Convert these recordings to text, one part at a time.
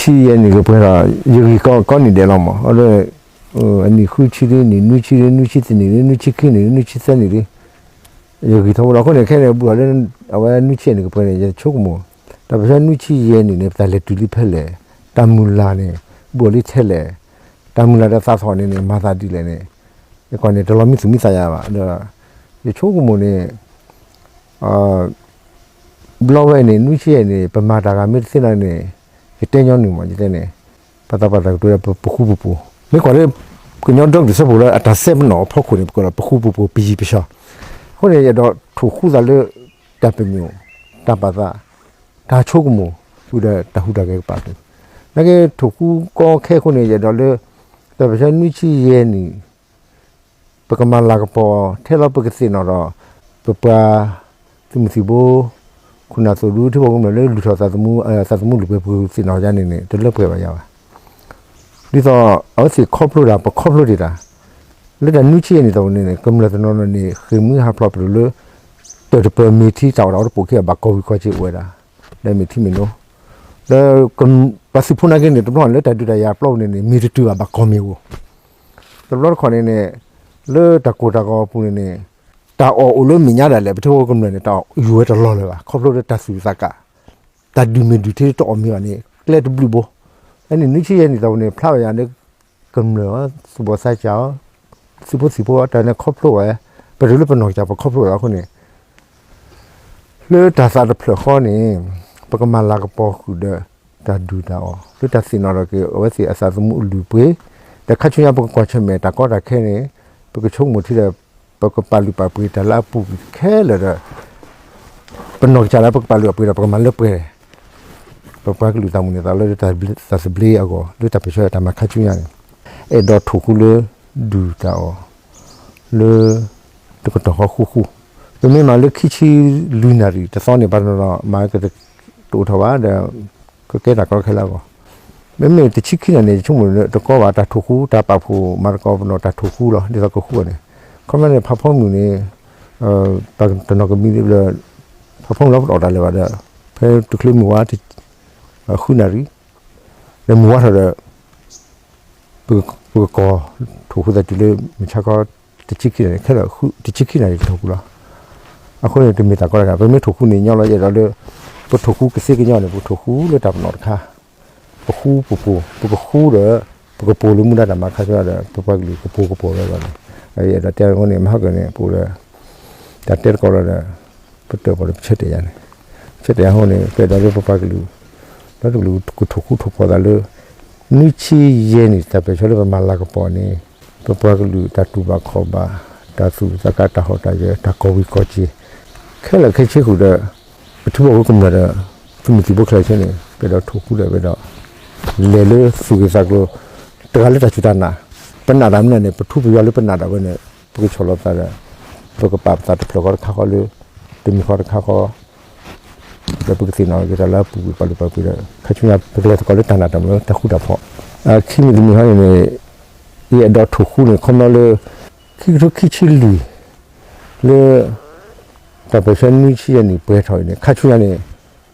နွံဆံယဲၢ်နံၣ်ကပှဲၤဒီး ယဂံၢ်ကီကီနံၣ်ဒဲးလီၤမး, အဒီး အနံၣ်ဃုဆံဒ် နံၣ်နွံဆံဒ် နွံဆံသၢနံၣ်ဒ် နွံဆံခံနံၣ်ဒ် နွံဆံသၢနံၣ်ဒ် ယဂံၢ်ထီဘိလီၤ. အဃိန့ၣ် ခဲအံၤန့ၣ် ဘူးထီၣ်လၢ အဝဲနွံဆံယဲၢ်နံၣ်ကပှဲၤန့ၣ် ယဆိကမိၣ် တၢ်ပၢၢ်ဆၢနွံဆံယဲၢ်နံၣ်န့ၣ် ပတၢ်လဲၤတုၤလံဖဲလဲၣ်, တၢ်မုၢ်လၢ်န့ၣ် ဘူးအီၤလံထဲလဲၣ်, တၢ်မုၢ်လၢ်ဒီးသးသဟီၣ်န့ၣ်န့ၣ် မၤသးဒ်လဲၣ်န့ၣ် ယကွၢ်န့ၣ် တလီၤမံသူၣ်မံသးယၤဘၣ်ဒီး ယဆိကမိၣ်န့ၣ် ဘျီဝဲအံၤန့ၣ် နွံဆံယဲၢ်န့ၣ် ပမၤတၢ်ဂၤမ့ၢ်တသ့နီၢ်န့ၣ် ယတဲညီနုၢ်မး ယတဲန့ၣ် ပသးပှၢ်တၢ်ကတိၤလၢပဃူပပူၤ, မ့ၢ်ကွၢ်လၢ ကညီဒီကလုာ်စၢဖှိၣ်လၢအတၢ်စဲပနီၣ်အဖီခိၣ်န့ၣ် ပကဒီးပဃူပပူၤ ပယံၤပဆှီ, အဃိန့ၣ် ယအဲၣ်ဒိးထိၣ်ဃူသးလၢ တၢ်ပညိၣ် တၢ်ပာ်သး တၢ်ဆိကမိၣ် ဃုာ်ဒီးတၢ်ဟူးတၢ်ဂဲၤကပာ်ပူၤ, နာ်က့ထိၣ်ဃူကီခဲအဃိန့ၣ် ယအဲၣ်ဒိးလၢ တၢ်ပၢၢ်ဆၢနွံဆံယဲၢ်နံၣ် ပကမၤလၤကပီၤ ထဲလီၤပကသ့ၣ်နီၣ်ဒီး ပပှၤသုးမုၢ်သံၣ်ဘိ ခိၣ်နၢ်သိၣ်ဒူ ထံဖိကမျၢၢ်လၢလုၢ်ထီၣ်သးသမူ သးသမူလုၢ်ပှဲၤ ပကသ့ၣ်နီၣ်ယါန့ၣ်န့ၣ် တလၢပှဲၤဘၣ်ယၤဘၣ်. ဒ်သိး အဝဲသ့ၣ်ခီဖျိတၢ် ပခီဖျိတ့ၢ်တၢ် လၢတၢ်နွံဆံယဲၢ်နံၣ်သီန့ၣ်န့ၣ် ကမျၢၢ်တနီၤနီၤန့ၣ် ဃ့ၢ်မှံဟးဖျိးပတြၢၤလၢ တၢၢ်တပၢၢ်မ့ၢ်ထံ တၢ်အီၣ်တၢ်အီတပိာ်ခံဘၣ် ကီၢ်ဝံၤကီၢ်စ့ၢ်အိၣ်ဝဲဒၣ် ဒီးမ့ၢ်ထံမ့ၢ်နိ ဒီးပှၤသုးဖိနာ်က့န့ၣ် တဘျီန့ၣ် လၢတၢ်ဒုးတၢ်ယၤပျီပူၤန့ၣ်န့ၣ် မ့ၢ်တတုၤဘၣ် ဘၣ်ကီၢ်မ့ၢ်ဧိၤ, တဘျီတခီၣ်န့ၣ်န့ၣ် လၢတၢ်ကိၢ်တၢ်ဂီၤအပူၤန့ၣ်န့ၣ် တၢ်အီၣ်အိၣ်လၢမဲာ်ညါဒၣ်လဲာ် ပထံဖိကမျၢၢ်န့ၣ် တၢ်အီၣ်ယူၤဝဲတလီၤလၢၤဘၣ် ခီဖျိလၢတၢ်သူၣ်သးကၢ် တၢ်ဒုးမ့ၢ်ဒုးထံတအီၣ်မ့ၢ်ဘၣ်န့ၣ် ကျဲတဘျုးဘိ, အန့ၣ်နွံဆံယဲၢ်နံၣ်သီပူၤန့ၣ် ဖျါဘၣ်ယၤလၢ ကမျၢၢ်အီၤ သူၣ်ဘီၣ်သးစၢ်အီၤ သုးဖိသံၣ်ဖိအီၤ တၢ်န့ၣ်ခီဖျိဝဲ ပတုၤလၢပနီၢ်ကစၢ်ပခီဖျိဝဲအဃိန့ၣ် လၢတၢ်သးတဖျၢၣ်ဃီန့ၣ် ပကမၤလၤကပီၤဃုာ်ဒီး တၢ်ဒုၣ်တၢ်အီၣ် လၢတၢ်သ့ၣ်နီၣ်ထီၣ်က့ၤ အဝဲသ့ၣ်အသးသမူအလုၢ်အပှ့ၤ, ဒီးခါဆူညါပကကွၢ်ဆၢၣ်မဲာ်တၢ်ကီတၢ်ခဲန့ၣ် ပကဆိကမိၣ်ထံဒီး ပကပာ်လုၢ်ပာ်ပှ့ၤတၢ်လၢအပူၤကွံာ်ခဲလၢာ်ဒီး ပနီၢ်ကစၢ်လၢပကပာ်လုၢ်ပာ်ပှ့ၤဒီး ပကမၤလၢပှဲၤ ပပှၤကလုာ်တၢ်မုၢ်လၢ်သးလၢတၢ်သဘျ့အဂီၢ် လၢတၢ်ပၢၢ်ဆၢတၢ်မၤခါဆူညါန့ၣ် အဲၣ်ဒိးထိၣ်ဃူလၢ ဒုၣ်တၢ်အီၣ် လၢ တကတီၢ်ဃီဃူဃူ, ပမ့ၢ်မၤလၢခံဆံလွံၢ်နၣ်ရံၣ် တသီန့ၣ် ပှၤတနီၤနီၤမၤကတအိၣ်ထီၣ်ဘၣ်ဒီး ကကဲတၢ်ကီခဲလၢာ်အဂီၢ်, မ့မ့ၢ်တဆံခံနၣ်ရံၣ်န့ၣ် ယဆိကမိၣ်တကီဘၣ် တၢ်ထိၣ်ဃူ တၢ်ပာ်ဖှိၣ်မၤသကိးပနီၣ် တၢ်ထိၣ်ဃူလီၤ ဒ်သိးကဃူအီၤန့ၣ်, ခီမ့ၢ်န့ၣ် ဖးဖီမုၢ်န့ၣ် ပှၤတနီၤကမံလၢ ဖးဖီမုၢ်လီၤပတအီၣ်တၢ်လၢၤဘၣ်ဒီး ဖဲတချုးမုၢ်ဝါ ဃုနၣ်ရံၣ် ဒီးမုၢ်ဝါထီၣ်ဒီး ပကကီၢ်ထိၣ်ဃူသးတုၤလၢမုၢ်ဆါခီ တဆံခံနၣ်ရံၣ် ခဲလၢာ်တဆံခံနၣ်ရံၣ်တထိၣ်ဃူလီၤ. အဃိန့ၣ် တမ့ၢ်တၢ်ကီတၢ်ခဲ ပမ့ၢ်ထိၣ်ဃူန့ၣ်ညီလီၤ ယအဲၣ်ဒိးလၢ ပထိၣ်ဃူကသ့ကညီန့ၣ် ပကထိၣ်ဃူလၢတၢ်ပနီၣ်တခါ ပဃူပပှိၤ ပကဃူဒီး ပကပိာ်လၢမူဒါတၢ်မၤခါဆူညါဒီး ပပှၤကလုာ်ကပိာ်ကပိာ်ဝဲအဂီၢ်န့ၣ် ယအဲၣ်ဒိးတဲအဃိန့ၣ် မဟါကၢန့ၣ် ပအိၣ်ဒီး တၢ်တဲသကိးလီၤဒီး ပတၢၣ်ပီၣ်ဒီးပဆၢတဲာ်ယၤန့ၣ် ပဆၢတဲာ်ယၤအဃိန့ၣ် ပအဲၣ်ဒိးလၢပပှၤကလုာ် ဒီတကလုာ်ကထိၣ်ဃူထိၣ်ဖိးသးလၢ နွံဆံယဲၢ်နံၣ် တၢ်ပၢၢ်ဆၢလၢပမၤလၤကပီၤန့ၣ် ပပှၤကလုာ်တၢ်တူၢ်ဘၣ်ခီၣ်ဘၣ် တၢ်သူၣ်ဘီၣ်သးစၢ် တၢ်ဟီၣ်တၢ်ယၢၤ တၢ်ကီၢ်ဝံၤကီၢ်စ့ၢ် ခဲလၢာ်ခဲဆ့ဃုာ်ဒီး ပထံဖိကီၢ်ဖိကမျၢၢ်ဒီး သုးမုၢ်သံၣ်ဘိခဲလၢာ်ခဲဆ့န့ၣ် ပအဲၣ်ဒိးထိၣ်ဃူဒီး ပအဲၣ်ဒိး လဲၤလၢသူၣ်ဂ့ၤသးကျိၤ တဂၤလၢတၢ်စူၢ်တၢ်နာ် ပနာ်တၢ်မနုၤန့ၣ် ပထူပယွၤလၢပနာ်တၢ်ဝဲန့ၣ် ပကဆီၣ်လီၤပသးဒီး ပကပာ်ပသးတဖျၢၣ်ဃီတခါဃီလၢ တမံၤဃီတခါဃီ ဒီးပကသ့ၣ်နီၣ်က့ၤတၢ်လၢအပူၤကွံာ် ပာ်လုၢ်ပာ်ပှ့ၤဒီး ခါဆူညါ ပကလဲၤသကိးလၢတၢ်နာ်တၢ်မုာ်လၢတၢ်ဃူတၢ်ဖိး, ခံမံၤတမံၤဟီန့ၣ်န့ၣ် ယအဲၣ်ဒိးထိၣ်ဃူန့ၣ် ခီဖျိလၢ ခံကထိခံဆံလွံၢ် လၢ တၢ်ပၢၢ်ဆၢနွံဆံယဲၢ်နံၣ်ပှဲၤထီၣ်အံၤန့ၣ် ခါဆူညါန့ၣ်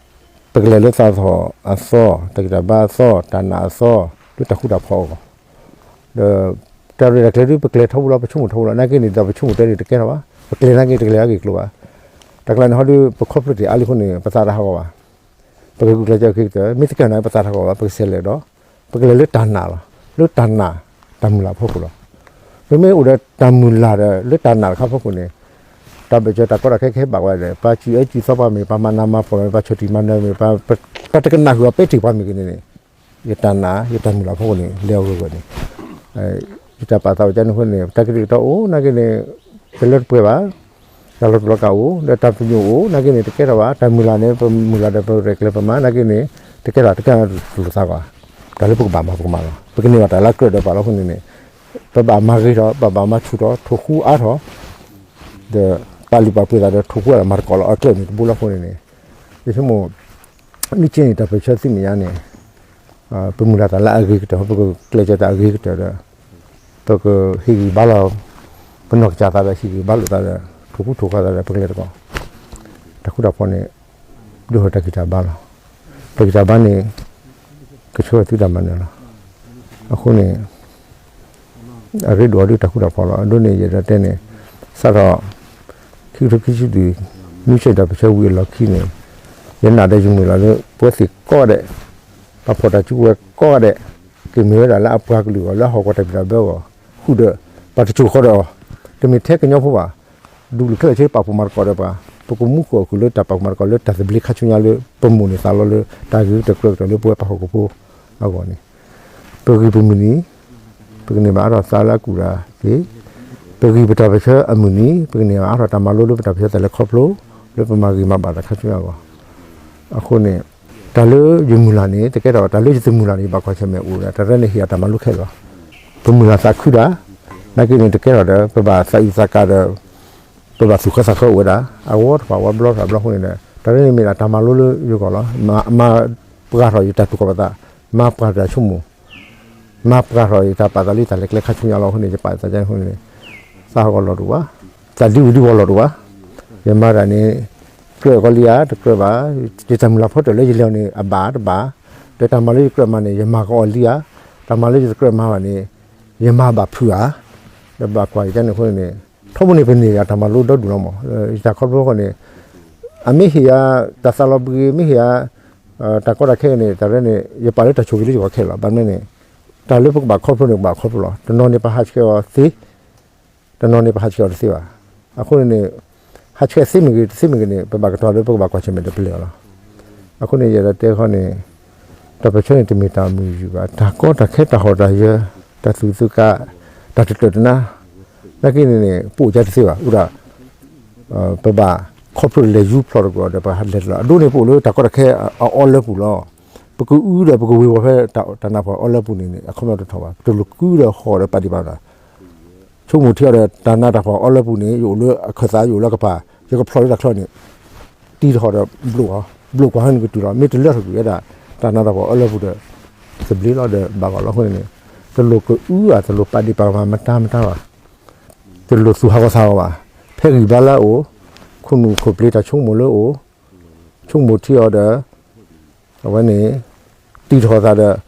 ပကလဲၤလၢသးသဟီၣ်အသီ တၢ်ဂံၢ်တၢ်ဘါအသီ တၢ်နာ်အသီ လၢတၢ်ဃူတၢ်ဖိးအဂီၢ် ဒီး တၢ်ရဲၣ်တၢ်ကျဲၤဒ် ပကျဲၤထီဘိလီၤ ပဆိကမိၣ်ထီဘိလီၤ နာ်က့န့ၣ် ဒီးပဆိကမိၣ်တဲန့ၣ် တကဲထီၣ်ဘၣ် ပကျဲၤနာ်က့ တကျဲၤအဂ့ၢ်ကျိၤဘၣ် တၢ်ကျါန့ၣ်ဟီဒီး ပခီဖျိတ့ၢ်အါလံအဃိန့ၣ် ပသးတဟးဂီၤဘၣ် ပကဂုာ်ကျဲးစၢးက့ၤကတၢၢ် မ့ၢ်တကဲထီၣ်န့ၣ် ပသးတဟးဂီၤဘၣ် ပကဆဲးလဲၤဒီး ပကလဲၤလၢတၢ်နာ်လီၤ လၢတၢ်နာ် တၢ်မုၢ်လၢ်အဖီခိၣ်လီၤ ပမ့ၢ်အိၣ်ဒီးတၢ်မုၢ်လၢ်ဒီး လၢတၢ်နာ်တခါဖီခိၣ်န့ၣ် တၢ်ဘၢၣ်စၢၤတၢ်ကီတၢ်ခဲကဟဲဘၣ်ဝဲဒီး ပှၤစံၣ်အၢစံၣ်သီပှၤမ့ၢ် ပှၤမၤနးမၤဖှီၣ်မ့ၢ် ပှၤဆီၣ်တံၢ်မၤနၢၤမ့ၢ် ပှၤတကနၣ်ဃုာ်အီၤပဲတ့ၢ်ပှၤမ့ၢ်ဂ့ၤန့ၣ်န့ၣ် ယတၢ်နာ် ယတၢ်မုၢ်လၢ်ဖီခိၣ်န့ၣ် လဲၤအဂီၢ်ဂီၢ်န့ၣ် ယတၢ်ပာ်သးအိၣ်ကန့ၣ်အဃိန့ၣ် တၢ်ကဒံကတီအိၣ်နာ်က့န့ၣ် တလၢတပှဲၤဘၣ် တၢ်လီၤတူာ်လီၤကာ်အိၣ် ဒီးတၢ်ပညိၣ်အိၣ်နာ်က့န့ၣ် တကဲထီၣ်ဘၣ် တၢ်မုၢ်လၢ်န့ၣ် ပမုၢ်လၢ်ဒီးပရဲၣ်ကျဲၤပမၤနာ်က့န့ၣ် တကဲထီၣ် တကဲထီၣ်တလိာ်သးကွၢ် တၢ်လၢပကဘၣ်မၤပကမၤလီၤ ပကန့ၢ်ဘၣ်တၢ်လၢကြၢးဒီးပာ်လီၤအဃိန့ၣ်န့ၣ် ပဘၣ်မၤဂ့ၤထီၣ် ပဘၣ်မၤဆူၣ်ထီၣ် ထိၣ်ဃူအါထီၣ် ဒီးပာ်လုၢ်ပာ်ပှ့ၤသးဒီး ထိၣ်ဃူအါထီၣ်မၤသကိးလီၤ အကျဲမ့ၢ်တဘိလီၤအဃိန့ၣ်န့ၣ် ယဆိကမိၣ် နွံဆံန့ၣ် တၢ်ပၢၢ်ဆၢသုမဲာ်ညါန့ၣ် ပမုၢ်လၢ်တၢ်လၢအဂ့ၤကတၢၢ် ပကကျဲးစၢးတၢ်အဂ့ၤကတၢၢ်ဒီး ပကဟ့ၣ်ဂံၢ်ဘါလီၤ ပနီၢ်ကစၢ်သးဒီး ဟ့ၣ်ဂံၢ်ဘါလိာ်သးဒီး ထိၣ်ဃူထိၣ်ဃူသးဒီး ပကလဲၤသကိး တၢ်ဃူတၢ်ဖိးန့ၣ် ဒိၣ်ထီၣ်တၢ်ဂံၢ်တၢ်ဘါလီၤ. တၢ်ဂံၢ်တၢ်ဘါန့ၣ် ကဆှၢဝဲသုတၢ်မၤနၢၤလီၤ. အဃိန့ၣ် အရ့ဒိၣ်အီၤဒ်တၢ်ဃူတၢ်ဖိးလီၤ. အဒိန့ၣ် ယအဲၣ်ဒိးတဲန့ၣ် စးထီၣ် ခံကထိခံဆံလွံၢ် နွံဆၢကတီၢ် ပဆၢဝံၤအလီၢ်ခံန့ၣ် ယနာ်ဒီးယမုၢ်လၢ်လၢ ပဝဲသ့ၣ်ကိးဂၤဒဲး ပှၤဖီၣ်တၢ်စုကဝဲၤကိးဂၤဒဲး ကမ့ၢ်ဝဲဒၣ်လၢအပှၤကလုာ်အဂီၢ် လၢအဟီၣ်ကဝီၤတၢ်ဘံၣ်တၢ်ဘၢအဂီၢ် ဃုာ်ဒီး ပှၤတစိၢ်ဃီဒီးအီၤ တမ့ၢ်ထဲကညီဖိဘၣ် ဒူၣ်လုၢ်ခဲလၢာ်ဆ့ပာ်ဖှိၣ်မၤသကိးဒီးပှၤ ပကမူဃုာ်အီၤဃုာ်လၢတၢ်ပာ်ဖှိၣ်မၤသကိးလၢတၢ်သဘျ့ခါဆူညါလၢ ပမိၢ်န့ၢ်သးလီလၢတၢ်ဂ့ၤတၢ်ကြၢးကတၢၢ်လၢပဝဲပှၤဟီၣ်ခိၣ်ဖိအဂီၢ်န့ၣ် ပဂံၢ်ပမုၢ်နံၤ ပကန့ၢ်ဘၣ်အါထီၣ်သးလၢအကူၣ်တၢ်သ့, ပဂံၢ်ပတၢ်ပၢၢ်ဆၢအမုၢ်နံၤ ပကန့ၢ်ဘၣ်အါထီၣ်တၢ်မၤလိလၢပတၢ်ပၢၢ်ဆၢသးလဲၤခီဖျိ လၢပမၤဂ့ၤမၤဘၣ်တၢ်ခါဆူညါအဂီၢ် အဃိန့ၣ် တၢ်လၢယမုၢ်လၢ်န့ၣ် တကဲထီၣ် တၢ်လၢယတမုၢ်လၢ်န့ၣ် ယဘၣ်ကွၢ်ဆၢၣ်မဲာ်အိၣ်ဝဲဒၣ် တၢ်ရဲၣ်န့ၣ်ဟ့ၣ်ယၤတၢ်မၤလိခဲလၢာ်လီၤ. ပမုၢ်လၢ်သးခုတၢ် နာ်က့န့ၣ် တကဲထီၣ်ဒီး ပဘၣ်သးအုးသးကးဒီး ပဘၣ်သူၣ်ဃၢသးဃၢအိၣ်ဝဲဒၣ် အဝဲတဖၣ်ဝဲဘျီထီၣ်ဘျီအဃိန့ၣ်ဒီး တၢ်ရဲၣ်န့ၣ်မ့ၢ်ဒၣ်တၢ်မၤလိလၢယဂီၢ်လီၤ. မၤပှဲၤထီၣ်ယတၢ်သူၣ်ကံၢ်သးပှၢ်သး မၤပှဲၤတၢ်ဆိကမိၣ် မၤပှဲၤထီၣ်ယတၢ်ပာ်သးလၢယတၢ်လဲၤကျဲခါဆူညါလီၤ. အဃိန့ၣ် ယပာ်သးဒ်န့ၣ်အဃိန့ၣ် သးဟးဂီၤလီၢ်တအိၣ်ဘၣ်, သးဒံဝုၤဒံဝီၤလီၢ်တအိၣ်ဘၣ်. ယမၤတၢ်န့ၣ် ကြၢးကီးလံဧါ တကြၢးဘၣ်. ယတၢ်မုၢ်လၢ်ဖီတၢၢ်လၢယလဲၤအီၤန့ၣ် အဘၣ်တဘၣ်, ဒီးတၢ်မၤလၢယကြၢးမၤန့ၣ် ယမၤကအီၤလံဧါ, တၢ်မၤလၢယတကြၢးမၤဘၣ်န့ၣ် ယမၤဘၣ်ဖုးဧါ, ဒီးဘၣ်ကွၢ်ယကန့ၣ်အဃိန့ၣ် ထီဘိန့ၣ် ပန့ၢ်ယၤတၢ်မၤလိဒီဒူၣ်လီၤမး, ယတၢ်ခီဖျိအဃိန့ၣ် အမ့ၢ်ဟ့ၣ်ယၤ တၢ်သးလီၤဘှံး မ့ၢ်ဟ့ၣ်ယၤ တၢ်ကီတၢ်ခဲန့ၣ် တၢ်ရဲၣ်န့ၣ် ယပာ်လၢတၢ်ဆိၣ်ဂ့ၤလၢယဂီၢ်ခဲလၢာ်လီၤ. ဘၣ်မနုၤန့ၣ် တၢ်လၢပကဘၣ်ခီဖျိန့ၣ် ပဘၣ်ခီဖျိလီၤ. တနီၤန့ၣ် ပဟးဆှဲးအီၤသ့, တနီၤန့ၣ် ပဟးဆှဲးအီၤတသ့ဘၣ်. အဃိန့ၣ်န့ၣ် ဟးဆှဲးသ့မ့ၢ်ဂ့ၤ တသ့မ့ၢ်ဂ့ၤန့ၣ် ပဘၣ်ကတီၤလၢပကဘၣ်ကွၢ်ဆၢၣ်မဲာ်ဒီးပလဲၤအီၤလီၤ. အဃိန့ၣ် ယအဲၣ်ဒိးတဲခီန့ၣ် တၢ်ပၢၢ်ဆၢန့ၣ် တမ့ၢ်တၢ်မုာ်ယုာ်ဘၣ်. တၢ်ကီတၢ်ခဲ တၢ်ဟီၣ်တၢ်ယၢၤ တၢ်သူၣ်သုးကး တၢ်တတၢၢ်တနါ နာ်က့န့ၣ်န့ၣ် ပအိၣ်ကါတသ့ဘၣ်. အဃိဒီး ပဘၣ်ခီဖျိလဲၤယူဖျိးတက့ၢ်ဒီး ပလဲၤတလီၤ. အဒိန့ၣ် ပအိၣ်လၢတၢ်ကီတၢ်ခဲအအီလၢပူၤလီၤ. ပကအုဒီးပကဝ့ၤဝီၤဖဲတၢ်နးတၢ်ဖှီၣ်အီလၢပူၤန့ၣ်န့ၣ် အခီပညီတထီၣ်ဘၣ်. ပတလိၣ်ကအုဒီးဟီၣ်ဒီးပာ်ဒံးဘၣ်ဒီး ဆိကမိၣ်ထံအီၤဒီး တၢ်နးတၢ်ဖှီၣ်အီလၢပူၤန့ၣ် ယအိၣ်လၢအခၢၣ်သး ယအိၣ်လၢကပၤ ယကဖျိးလၢတၢ်ချၢန့ၣ် တံၤတဟီၣ်ဒီး ဘျိၣ်ကွၢ်ဟီန့ၣ်ကတုၤလီၤ. မ့ၢ်တလၢထီၣ်ကွံာ်ဝဲဒၣ် တၢ်နးတၢ်ဖှီၣ်အီလၢပူၤဒီး သဘျ့လီၤဒီးဘၣ်ဂီၢ်လီၤ. အဃိန့ၣ်န့ၣ် တလိၣ်ကအုဧါ တလိၣ်ပာ်ဒံးပာ်ကမၣ်မတၤမတၤဘၣ်. တလိၣ်သူၣ်ဟးဂီၤသးဂီၤဘၣ်. ဖဲဂံၢ်ဘါလၢအအိၣ် ခိၣ်နူာ်ခိၣ်ပျ့ၤတၢ်ဆိကမိၣ်လၢအအိၣ် ဆိကမိၣ်ထံအီၤဒီး အဝဲန့ၣ် တံၤထီၣ်သးဒီး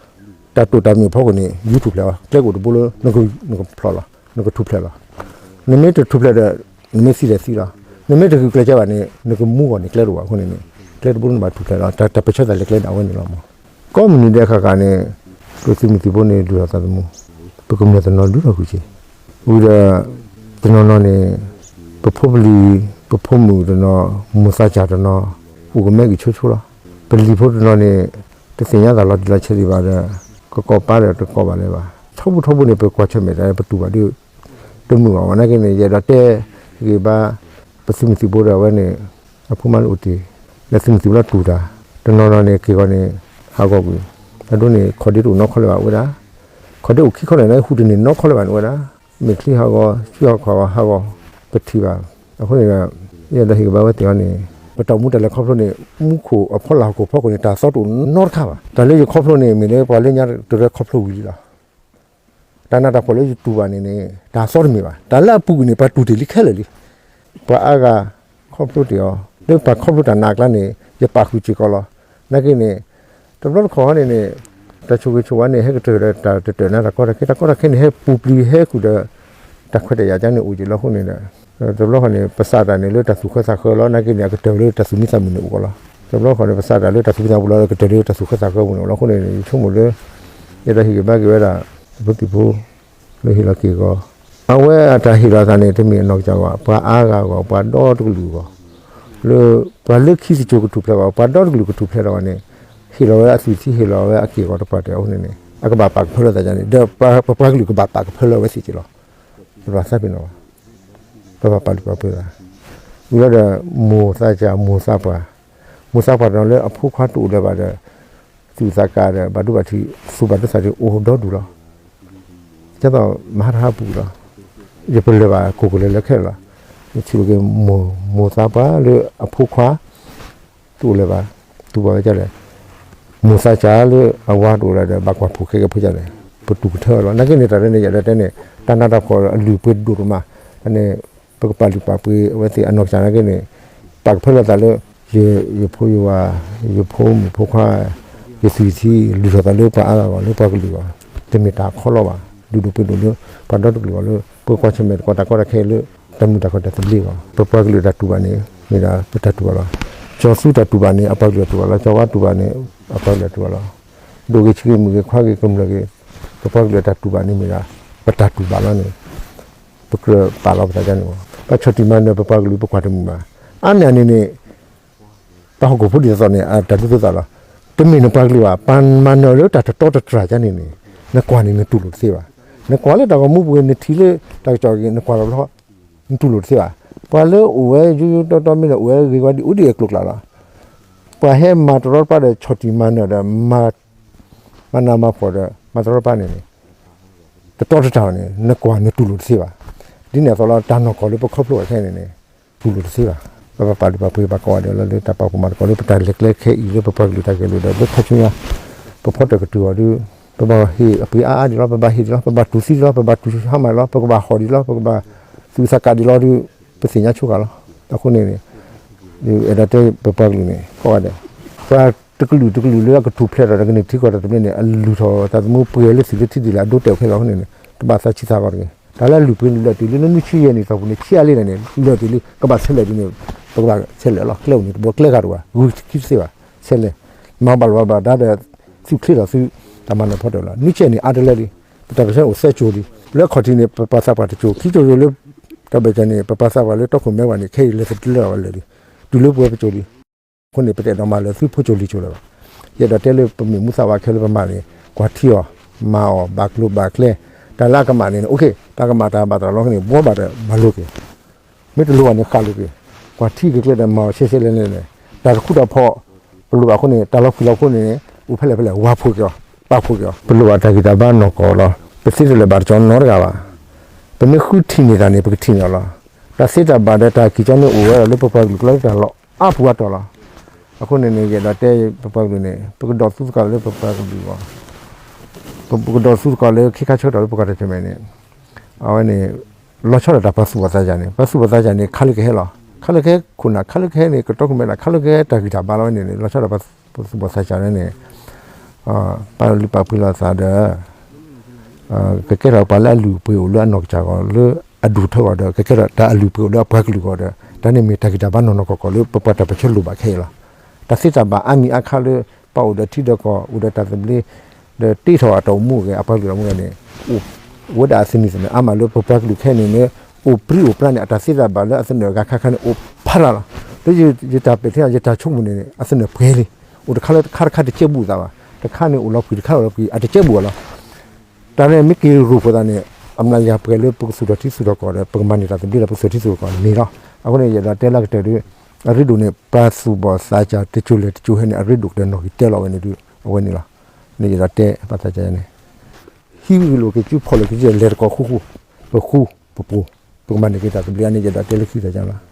တၢ်တိာ်တၢ်မ့ၢ်ဖီခိၣ်န့ၣ် ယူထူၣ်ဖျဲးအီၤ ကျဲကအိၣ်တဘိလၢ နကဖျိးလီၤ နကထူၣ်ဖျဲးလီၤ. နမ့ၢ်တထူၣ်ဖျဲးဒီး နမ့ၢ်သံဒီးသံလီၤ. နမ့ၢ်တဂုာ်ကျဲးစၢးဘၣ်န့ၣ် နကမူဂီၢ်န့ၣ်ကျဲတအိၣ်ဘၣ်အဃိန့ၣ်န့ၣ် ကျဲတဘိလၢနဘၣ်ထူၣ်ဖျဲးလီၤ. တၢ်ပၢၢ်ဆၢသးလဲၤကျဲန့ၣ် အဝဲန့ၣ်လီၤမး. ကိးမုၢ်နံၤဒဲးဃၣ်ဃၣ်န့ၣ် ပသုးမုၢ်သံၣ်ဘိန့ၣ် ဒုၣ်ထီၣ်သးသမူ ပကမျၢၢ်တနီၤဒုးထီၣ်ကွံာ်က့ၤ ဝံၤဒီး တနီၤနီၤန့ၣ် ပဖိပလံၤ ပဖိမုၣ်တနီၤ မိၢ်သးစၢ်တနီၤ အိၣ်ကမဲက့ၤဆိဆိလီၤ. ပလံၤဖိတနီၤန့ၣ် တသ့ၣ်ညါသးလီၤတံၢ်လီၤဆဲးဒံးဘၣ်ဒီး ကကိးပၢ်ဒီးတကိးဘၣ်လၢၤဘၣ်. ထီဘိထီဘိန့ၣ် ပကွၢ်ဆၢၣ်မဲာ်တၢ် ပတူၢ်ဘၣ်ဒ် တမုာ်ဘၣ်ဝဲ နာ်က့န့ၣ် ယအဲၣ်ဒိးတဲဂ့ၤဘၣ် ပသုးမုၢ်သံၣ်ဘိဒီးအဝဲန့ၣ် အဖိမါလၢအိၣ်တ့ၢ် လၢသုးမုၢ်သံၣ်ဘိလၢတူၢ်တၢ် တနီၤနီၤန့ၣ် က့ၤဂီၤန့ၣ် ဟးဂီၤကွံာ် အဒိန့ၣ် ခီၣ်ဒ့တအိၣ်နီတခီလၢၤဘၣ်ဝဲဒၣ် ခီၣ်ဒ့အိၣ်ခံခီလၢၤန့ၣ် ဟူးတန့ၢ်နီတခီလၢၤဘၣ်န့ၣ်ဝဲဒၣ် မဲာ်ချံဟးဂီၤ ဆံဟးဂီၤ ခီၣ်ဟးဂီၤ ပထံၣ်ဘၣ်. အဃိန့ၣ်ဒီး ယအဲၣ်ဒိးဟ့ၣ်ဂံၢ်ဘါဝဲသ့ၣ်အီၤန့ၣ် ပတၢ်အိၣ်မူတၢ်လဲၤခီဖျိန့ၣ် မူခိၣ်အဖီလာ်ဟီၣ်ခိၣ်ဖီခိၣ်န့ၣ် တၢ်သီတအိၣ်နီတခါဘၣ်. တၢ်လၢယခီဖျိန့ၣ် မ့ၢ်လၢပှၤလၢညါတရၢခီဖျိဝံၤလံလီၤ. တၢ်နးတၢ်ဖှီၣ်လၢယတူၢ်ဘၣ်န့ၣ်န့ၣ် တၢ်သီတမ့ၢ်ဘၣ်. တၢ်လၢအပူၤကွံာ်န့ၣ် ပှၤတူၢ်တ့ၢ်လံခဲလၢာ်လံ. ပှၤအါဂၤခီဖျိတ့ၢ်အီၤ လၢပှၤခီဖျိတၢ်နးအကျါန့ၣ် ယပာ်ဃုာ်စ့ၢ်ကီးလီၤ. နာ်က့န့ၣ် တဘျီတခီၣ်န့ၣ်န့ၣ် တၢ်ဆိၣ်ဂ့ၤဆိၣ်ဝါန့ၣ် ဟဲကတၢၢ်ဒီးတၢ်တတၢၢ်နါတၢ်ကီတၢ်ခဲ တၢ်ကီတၢ်ခဲန့ၣ် ဟဲပူၤပျံၤဟဲဃုာ်ဒီး တၢ်ခွဲးတၢ်ယာ်ကန့ၣ်အိၣ်က့ၤလီၤ. အဃိန့ၣ်ဒီး တဘျီခီၣ်န့ၣ် ပစးတၢ်န့ၣ်လၢတၢ်သူၣ်ဃၢသးဃၢလီၤ. နာ်က့န့ၣ် အကတၢၢ်လၢတၢ်သူၣ်မံသးမုာ်န့ၣ်အိၣ်ကီးလီၤ. တဘျီခီၣ်န့ၣ် ပစးတၢ်လၢတၢ်သူၣ်မံသးမုာ်လီၤ အကတၢၢ်လၢတၢ်သူၣ်ဃၢသးဃၢပူၤန့ၣ်လီၤ. အဃိန့ၣ် ယဆိကမိၣ်လၢ ယအဲၣ်ဒိးဟ့ၣ်ဂံၢ်ဘါက့ၤဝဲဒၣ် ပဖိသံၣ်ဖိ လၢဟ့ၣ်လီၤက့ၤအဂီၢ် အဝဲအတၢ်ဟ့ၣ်လီၤသးန့ၣ် တမ့ၢ်အနီၢ်ကစၢ်ဘၣ် ပှၤအါဂၤအဂီၢ် ပှၤဒီတကလုာ်အဂီၢ် လၢပှၤလၢခံသကိးကထူၣ်ဖျဲးဘၣ် ပှၤဒီတကလုာ်ကထူၣ်ဖျဲးဒီးအီၤန့ၣ် ဟ့ၣ်လီၤဝဲအသွံၣ်ထံ ဟ့ၣ်လီၤဝဲအက့ၢ်အဂီၤတပှၢ်တၢၢ်အဃိန့ၣ်န့ၣ် အကဘၣ်ပာ်ကဖၢလၢသးန့ၣ် ဒီးပပှၤကလုာ်ကဘၣ်ပာ်ကဖၢလၢအဝဲသ့ၣ်က့ၤလီၤ. ပဘၣ်သးပ့ၤနီၣ်ဘၣ် ပဘၣ်ပာ်လုၢ်ပာ်ပှ့ၤသး ဝံၤလီၤဒီး မိၢ်သးစၢ်မိၢ်သးပှၢ် မိၢ်သးပှၢ်တနီၤလၢအဖိခွါတအိၣ်လၢၤဘၣ်ဒီး သူၣ်သးကါဒီး ဘၣ်ဒိဘၣ်ထံး သူၣ်ဘၣ်ဒိသးထံးအိၣ်ဒီဒူၣ်လီၤ. ကဲသိးမဟါတဟါပူၤလီၤ. ယပလၢၢ်ဘၣ်ကိၢ်ကလၢၤလၢခဲလၢာ်လီၤ. ယထံၣ်လိာ်က့ၤ မိၢ်သးပှၢ်လၢအဖိခွါ တအိၣ်လၢၤဘၣ် သူၣ်ဘၣ်ဝဲဒ်လဲၣ်. မိၢ်သးစၢ်လၢအဝၤတအိၣ်လၢၤဒီး ဘၣ်ကွၢ်ဖှိၣ်ခဲကဲဖိဒ်လဲၣ်. ပတူၢ်ကထၢလီၤ. နာ်က့န့ၣ် တၢ်ရဲၣ်န့ၣ် ယအဲၣ်ဒိးတဲန့ၣ် တၢ်နးတၢ်ဖှီၣ်အလုၢ်အပှ့ၤဒိၣ်ဒိၣ်မး န့ၣ် ပကပာ်လုၢ်ပာ်ပှ့ၤအဝဲသ့ၣ်အနီၢ်ကစၢ်နာ်က့န့ၣ် ပာ်ကဖၢလၢသးလၢ ယဖိယဝၤ ယဖိမုၣ်ဖိခွါ ယသွံၣ်ထံလုၢ်ထီၣ်သးလၢပှၤအါဂၤဂီၢ် လၢပှၤကလုာ်ဂီၢ်, တမ့ၢ်တၢ်ခီလီဘၣ်, ဒုးဒိၣ်ပှ့ၤဒိၣ်လၢ ပှၤဒီတကလုာ်ဂီၢ်လၢ ပကွၢ်ဆၢၣ်မဲာ်တကီးတၢ်ကီတၢ်ခဲလၢ တၢ်မုာ်တၢ်ခုၣ်တၢ်သဘျ့ဂီၢ်, ပပှၤကလုာ်တၢ်တူၢ်ဘၣ်န့ၣ် မ့ၢ်ဒၣ်ပတၢ်တူၢ်ဘၣ်လီၤ. ကၠီၤသူတၢ်တူၢ်ဘၣ်န့ၣ် အပှၤကလုာ်တၢ်တူၢ်ဘၣ်လီၤ. ကၠီၤဝါတူၢ်ဘၣ်န့ၣ် အပှၤကလုာ်တၢ်တူၢ်ဘၣ်လီၤ. ဒိၣ်ဂ့ၤဆံးဂ့ၤမုၢ်ဂ့ၤခွါဂ့ၤကမျၢၢ်ဂ့ၤ ပပှၤကလုာ်တၢ်တူၢ်ဘၣ်န့ၣ်မ့ၢ်ဒၣ် ပတၢ်တူၢ်ဘၣ်လီၤန့ၣ် ပကြၢးပာ်လီၤပသးန့ၣ်မ့ၢ် ပဆီၣ်တံၢ်မၤနၢၤပပှၤကလုာ်ပကွၢ်တမုာ်ဘၣ်. အါန့ၢ်အန့ၣ်န့ၣ် ပှၤဟီၣ်ခိၣ်ဖိဒ်သိးသိးန့ၣ် အတၢ်ဒုးသိးသိးလီၤ. တမ့ၢ်နပှၤကလုာ်ဘၣ်, ပှၤမၤနၢၤလၢတၢ်တတီတတြၢ်ကန့ၣ်န့ၣ် နကွၢ်န့ၣ်နတူၢ်လိာ်တသ့ဘၣ်. နကွၢ်လၢတၢ်ဂီၤမူပူၤ နထံၣ်လၢတၢ်ကစီၣ်ဂ့ၤ နကွၢ်လီၤဘျီ နတူၢ်လိာ်တသ့ဘၣ်. ပှၤလၢအိၣ်ဝဲယိယိတီတီမ့ၢ်ဒီး အိၣ်ဝဲဂ့ၤဝါဒ်အိၣ်ဒ်အကျိၤကျဲလီၤ. ပှၤဟဲမၤတရီတပါဒီး ဆီၣ်တံၢ်မၤနၢၤဒီး မၤနးမၤဖှီၣ်ဒီး မၤတရီတပါန့ၣ်န့ၣ် တတီတတြၢ်န့ၣ် နကွၢ်နတူၢ်လိာ်တသ့ဘၣ်. ဒ်န့ၣ်အသိးလီၤ တၢ်နီၢ်ကီၢ်လၢပခီဖျိအခဲအံၤန့ၣ်န့ၣ် တူၢ်လိာ်တသ့ဘၣ်. ပဘၣ်ပာ်လုၢ်ပာ်ပှ့ၤဘၣ်ကိးဂၤဒဲးလီၤ လၢတၢ်ပာ်ဖှိၣ်မၤသကိးလၢပတၢ်လဲၤကျဲခဲအံၤလၢပပှၤကလုာ်တၢ်ဂဲၤလိာ်ဒီး လၢခါဆူညါ ပဖီတၢၣ်ကတုၤအီၤဒီး ပဘၣ်ဟ့ၣ်အပှ့ၤအါအါဒံးလီၤ ပဘၣ်ဟ့ၣ်ဒံးလီၤ ပဘၣ်တူၢ်သံဒံးလီၤ ပဘၣ်တူၢ်ဟါမၢ်လီၤ ပကဘၣ်ဟီၣ်ဒံးလီၤ ပကဘၣ်သူၣ်သးကးဒံးလီၤဒီး ပသ့ၣ်ညါဆိဃာ်လီၤ. အဃိန့ၣ်န့ၣ် အဲၣ်ဒိးတဲပပှၤကလုာ်န့ၣ် ကိးဂၤဒဲး ပှၤတကလုာ်တကလုာ်လၢအကထူၣ်ဖျဲးထီၣ်ဒီးကန့ၢ်ထံကီၢ်တၢ်သဘျ့န့ၣ် အလုၢ်ထီၣ်သးသမူပှဲၤလၢသုးလၢထံဒံးလၢအဒိတဲာ်ခဲလၢာ်အဃိန့ၣ်န့ၣ် တဘၣ်သးဆံးသးဂီၤတဂ့ၤ. တၢ်လၢအလုၢ်ပှ့ၤလုၢ်လၢာ်တုၤလၢနွံဆံယဲၢ်နံၣ်တီၢ်ပူၤန့ၣ် ဆံးအါလံန့ၣ်န့ၣ် လုၢ်လၢာ်တုၤလံ ကဘၣ်ဆဲးလဲၣ်ဒ်န့ၣ် ပကဘၣ်ဆဲးလဲၣ်လီၤ. ကျဲအိၣ်န့ၣ် တဘျီကျဲဂၤတအိၣ်ဘၣ် ဂုာ်ခံတသ့ဘၣ် ဆဲးလဲၣ် မၤဘၣ်လီၤဘၣ်ဘၣ်ဒါဒီး သုချ့ထီၣ်သု တၢ်မၤနၢၤဖီတၢၣ်လီၤ. နွံဆံယဲၢ်နံၣ်အါတလၢလံ ပတၢ်ပၢၢ်ဆၢအိၣ်သၢကၠိလံ လၢအခီၣ်ထံးန့ၣ် ပပှၤသးပှၢ်တကၠိ ခံကၠိလၢ တၢ်ဘၢၣ်စၢၤန့ၣ် ပပှၤသးပှၢ်လၢတီခိၣ်မဲဝဲန့ၣ် ခဲအံၤလဲၤသတးလၢအီၤလၢာ်လံ တုၤလၢပဝဲပကၠိလံ. အဃိန့ၣ် ပတအဲၣ်ဒိးမၤလၢသုဖိကၠိလံၤကၠိလၢၤဘၣ်. ယအဲၣ်ဒိးတဲလၢပမ့ၢ်မူသးဝးခဲလၢပမၤန့ၣ် ကွၢ်ထံအီၤ မၤအီၤ ဘၣ်ကျိၤဘၣ်ကျဲ တၢ်လၢအကမၣ်န့ၣ် အိၣ်ခ့ တၢ်ကမၣ်တၢ်ဘၣ်တၢ်လီၤန့ၣ် ဘှီဘၣ်ဒီးမၤလိက့ၤ မ့ၢ်တလိၣ်ဘၣ်န့ၣ် ဃၣ်လိာ်က့ၤ ကွၢ်ထံက့ၤကျဲဒီးမၤအီၤရှဲရှဲလဲၣ်လဲၣ်န့ၣ် တၢ်တဃူတၢ်ဖိး ပလိၣ်ဘၣ်အဃိန့ၣ် တၢ်လီၤဖှံလီၤဖိန့ၣ် အိၣ်ဖဲလဲၣ်ဖဲလဲၣ် ဝါဖိက့ၤအီၤ ပာ်ဖှိၣ်က့ၤအီၤ ပလိၣ်ဘၣ်တၢ်ဂံၢ်တၢ်ဘါနီၢ်ကီၢ်လီၤ. ပသ့တလဲၤဘၣ်တကီနီတဂၤဘၣ်. ပမ့ၢ်ဃုထံၣ်န့ၢ်တၢ်န့ၣ် ပကထံၣ်န့ၢ်အီၤလီၤ. တၢ်သ့တၢ်ဘၣ်ဒီးတၢ်ကံၢ်ကၠီန့ၣ်အိၣ်ဝဲဒၣ်လၢပပှၤကလုာ်ကျါလၢတၢ်လီၢ်အါပူၤအါတီၢ်လီၤ. အဃိန့ၣ်န့ၣ် ယအဲၣ်ဒိးတဲပပှၤကလုာ်န့ၣ် ပကဒိးသူသကိးလၢပပှၤကလုာ်အဂီၢ် ပကဒိးသူသကိးလၢခ့ခါဆၢကတီၢ်လၢပကီၢ်တၢ်ဆၢၣ်မဲာ်န့ၣ် အဝဲန့ၣ် လီၤဆီဒၣ်တၢ်ပှၤသူၣ်ဘီၣ်သးစၢ်န့ၣ် ပှၤသူၣ်ဘီၣ်သးစၢ်န့ၣ် ခါလၢကဟဲလီၤ. ခါလၢကဟဲခိၣ်နၢ် ခါလၢကဟဲန့ၣ် ကတီခိၣ်မဲဒၣ် ခါလၢကဟဲတၢ်ဂံၢ်တၢ်ဘါလီၤဝဲန့ၣ်န့ၣ် လီၤဆီဒၣ်ပှၤသူၣ်ဘီၣ်သးစၢ်န့ၣ်န့ၣ် ပာ်လုၢ်ပာ်ပှ့ၤလိာ်သးဒီး ကကဲထီၣ်ပှၤလၢအလုၢ်အပှ့ၤအိၣ်လၢအနီၢ်ကစၢ်ဂီၢ် လၢအဒူၣ်ထၢဂီၢ်ဒီး ကကဲထီၣ်တၢ်အလုၢ်အပှ့ၤအိၣ်လၢအပှၤကလုာ်ဂီၢ်ဒီး တၢ်န့ၣ်မ့ၢ်တၢ်ဂံၢ်တၢ်ဘါနီၢ်နီၢ်ကီၢ်ကီၢ်လၢပပှၤတၢ်ပၢၢ်ဆၢလိၣ်ဘၣ်ခဲအံၤလီၤ. တၢ်သ့တၢ်ဘၣ်အါမံၤအါခါလၢ ပှၤအိၣ်ဒီးထံဒီးကီၢ် အိၣ်ဒီးတၢ်သဘျ့ ဒီးတ့ထီၣ်အတၢ်အိၣ်မူအဂ့ၢ် အပှၤကလုာ်အမူအဂ့ၢ်န့ၣ် အိၣ်ဝဲဒၣ်အသနံၣ်သနၢၣ်အါမးလၢပပှၤကလုာ်ခဲအံၤန့ၣ် အိၣ်ပြံအိၣ်ပြါန့ၣ် အတၢ်သ့တၢ်ဘၣ်လၢအသနၢၣ်ဂၤခါခါန့ၣ် အိၣ်ဖးဒၣ်လီၤ. လၢယတၢ်ပဲာ်ထံ ယတၢ်ဆိကမိၣ်န့ၣ်န့ၣ် အသနၢၣ်ပှဲၤလံ. အိၣ်တခါလၢတခါတခါတကဲဘူးသးဘၣ်. တခါန့ၣ်အိၣ်လီၤဖှံး တခါအိၣ်လီၤဖှံး အတကဲဘူးအီၤလီၤ. တၢ်န့ၣ်မ့ၢ်က့ၤရိၢ်ဖိသးန့ၣ် အမျးယၤပှဲၤလၢပကသူၣ်ထီၣ်ထံသူၣ်ထီၣ်ကီၢ်ဒီး ပကမၤန့ၢ်တၢ်သဘျ့ဒီးပကသူၣ်ထီၣ်ထံသူၣ်ထီၣ်ကီၢ်န့ၣ်လီၤ. အဃိန့ၣ် ယအဲၣ်ဒိးတဲလၢကတၢၢ်ဒီး အရ့ဒိၣ်န့ၣ် ပှၤသူၣ်ဘီၣ်သးစၢ်တကၠိလဲၤတကၠိဟဲန့ၣ် အရ့ဒိၣ်ကတၢၢ်နီၣ်ဂံၢ်တဲလီၤဝဲန့ၣ်ဒုး အဝဲန့ၣ်လီၤ. န့ၣ်ယအဲၣ်ဒိးတဲပှၤသးစၢ်န့ၣ် ဟံးဂ့ၤလိာ်က့ၤစု ဖီၣ်လိာ်က့ၤစု လဲၤတကီၢ်ဃူဃူ ပဃူပဖိး ပကမၤန့ၢ်က့ၤတၢ်သဘျ့န့ၣ် ယအဲၣ်ဒိးတဲလၢခံသးစၢ်လီၤ.